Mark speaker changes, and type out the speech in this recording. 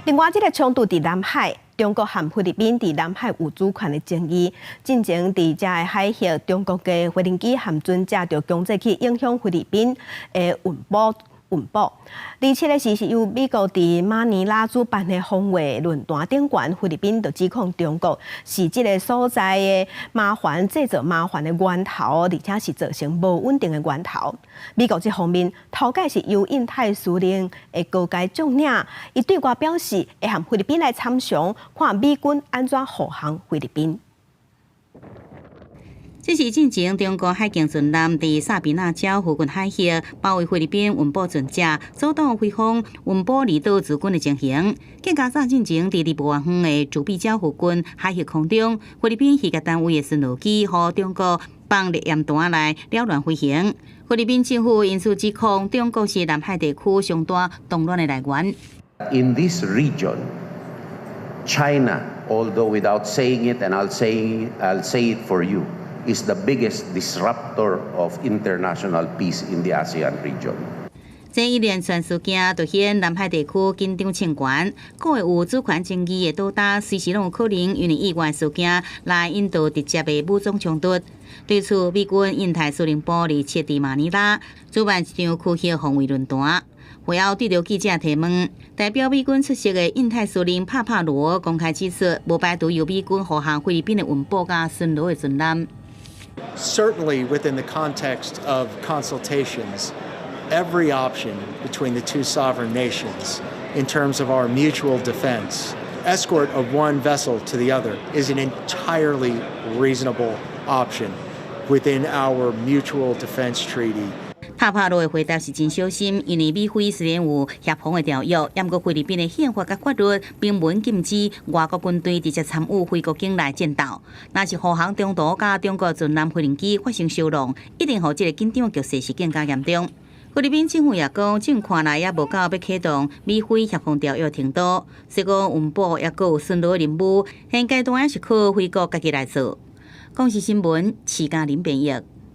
Speaker 1: 另外，這个衝突佇南海，中國和菲律賓佇南海有主權的爭議。進前佇這个海域，中國的飛行機和船隻就強制去影響菲律賓的運補運補。而且咧是是由美國佇馬尼拉主辦的防衛論壇頂懸，菲律賓就指控中國是這个所在的麻煩製造麻煩的源頭，而且是造成無穩定的源頭。美國這方面頭擺是由印太司令的高階將領，伊對外表示會和菲律賓來參詳，看美軍按怎護航菲律賓。
Speaker 2: 這是進前中國海警船艦佇薩比納礁附近海域包圍菲律賓運補船隻，阻擋菲方運補離島駐軍的情形。更加早進前佇離無偌遠的渚碧礁附近海域空中，菲律賓漁業單位的巡邏機予中國放熱焰彈來擾亂飛行。菲律賓政府因此指控中國是南海地區上大動亂的來源。
Speaker 3: In this region, China, although without saying it, and I'll say it for you, is the biggest disruptor of international peace in the ASEAN region.
Speaker 2: 這一連串事件凸顯南海地區緊張衝懸，各個有主權爭議的島礁，隨時攏有可能因為意外事件來引導直接的武裝衝突。對此，美軍印太司令部27佇馬尼拉主辦一場區域防衛論壇。會後對著記者提問，代表美軍出席的印太司令帕帕羅公開指出，無排除由美軍護航菲律賓的運補佮巡邏的船艦。
Speaker 4: Certainly, within the context of consultations, every option between the two sovereign nations in terms of our mutual defense, escort of one vessel to the other is an entirely reasonable option within our mutual defense treaty.
Speaker 2: 帕帕羅的回答是真小心，因為美菲雖然有協防的條約，毋過菲律賓的憲法佮法律明文禁止外國軍隊直接參與菲國境內戰鬥。若是護航中途佮中國船艦飛行機發生相撞，一定予這個緊張局勢是更加嚴重。菲律賓政府也講，這陣看來猶無到欲啟動美菲協防條約程度，雖講運補猶閣有巡邏任務，現階段猶是靠菲國家己來做。公視新聞，徐嘉玲編譯。